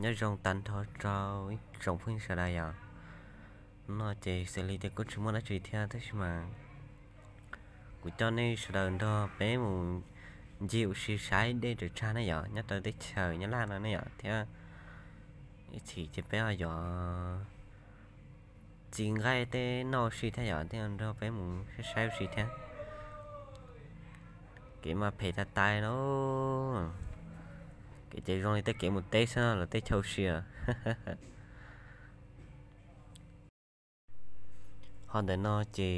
Nyob zoo tag nrho rau ib tsoom phooj ywg sawv daws yom. No ces xws li tias kuj tsis muaj dab tsi thiab tab sis mas kuv coj nej sawv daws nrog peb mus ncig ua si saib dej tawm tsag ne yom, nyob rau teb chaws Nyab Laj no ne yom, thiab ib chim ces peb ho yuav txi nqaij tej noj ua si thiab yom, thiab nrog peb mus saib saib ua si thiab. Kev mas phem tas tas no. Kev ces zoo li tej kev mus teb xwb no, lawv tej chaw ua si. Ho ntawm no ces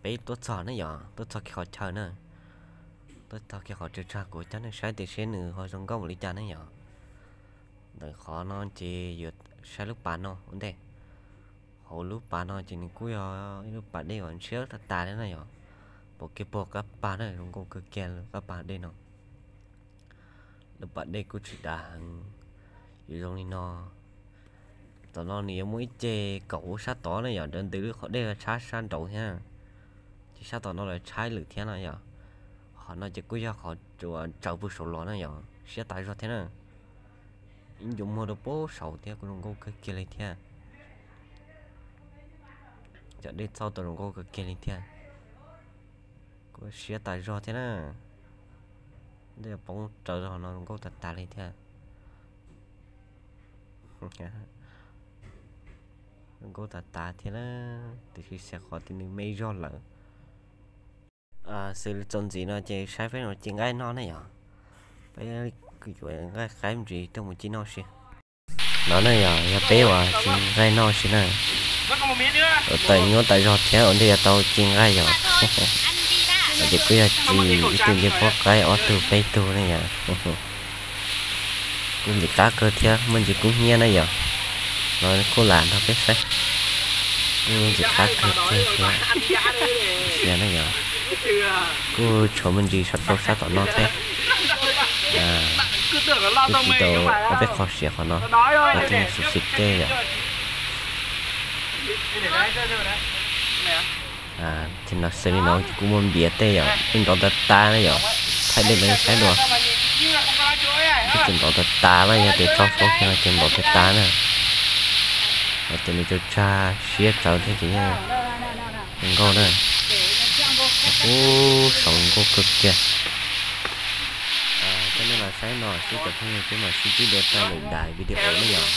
peb tuaj txog ne yom, tuaj txog kiag qhov chaw na. Tuaj txog kiag qhov tawm tsag, kuv coj nej saib tias seb nws ho zoo nkauj npaum li cas ne yom. Ntawm qhov no ces yuav saib lub pas no ua ntej. Hauv lub pas no ces nws kuj yog ib lub pas dej uas ntshiab tas tas li na yom. Pom kiag puag qab pas na, zoo nkauj kawg kiag lub qab pas dej no. Lub pas dej kuj tsis dav heev, yuav zoo li no. Tom no nws yuav muaj ib ce kaum ub sab tod ne yom, ntawd ntws lub qhov dej tshab sab nraud thiab. Ces sab tom no lawv tshaib lwm thiab no yom. Qhov no ces kuj yog qhov tsaws pug saud los na yom, siab tas zog thiab na. Ib ncu muag rau pem saud thiab, kuj zoo nkauj kawg kiag li thiab. Cov dej txauj tau zoo nkauj kawg kiag li thiab. Kuj siab tas zog thiab na. Dej poob raws qhov no zoo nkauj tas tas li thiab. Zoo nkauj tas tas thiab na, tiam sis xyov qhov twg nws me zog lawm. Xws li txuas ntxiv no ces saib peb mus ci nqaij noj ne yom. Peb yuav nqaij qaib ntsis tuaj mus ci noj si. No ne yom, yog peb uas ci nqaij noj si na. Ua tawm nyuaj tas zog thiab ua ntej yuav tau ci nqaij yom. Ces kuj yog ci ib tug ncej puab qaib ob tug peb tug ne yom. Kuj ntxim qab kawg thiab, muaj ntsis kub hnyiab na yom. No kuj lam nrog peb saib. Kuj ntxim qab kawg kiag thiab. Sia na yom. Kuj tshuav me ntsis saum rau sab tom no thiab. Kuj tsis tau ob peb qho siav qhov no, kuj tsis xis tej yom. Ces no xws li no kuj muaj npias tej yom, yeej nrov tas tas na yom, thaij dej rau nej saib dua. Kuj tseem nrov tas tas na, yog tias tso saud kiag no ces nrov tas tas na. Hais tias nws tsaws tsag siab tsawv thiab ces yeej zoo nkauj na. Ub, saud nkauj kawg kiag. Coj nej los saib no xwb cov phooj ywg, peb mam sib ntsib dua rau lwm daim video na yom.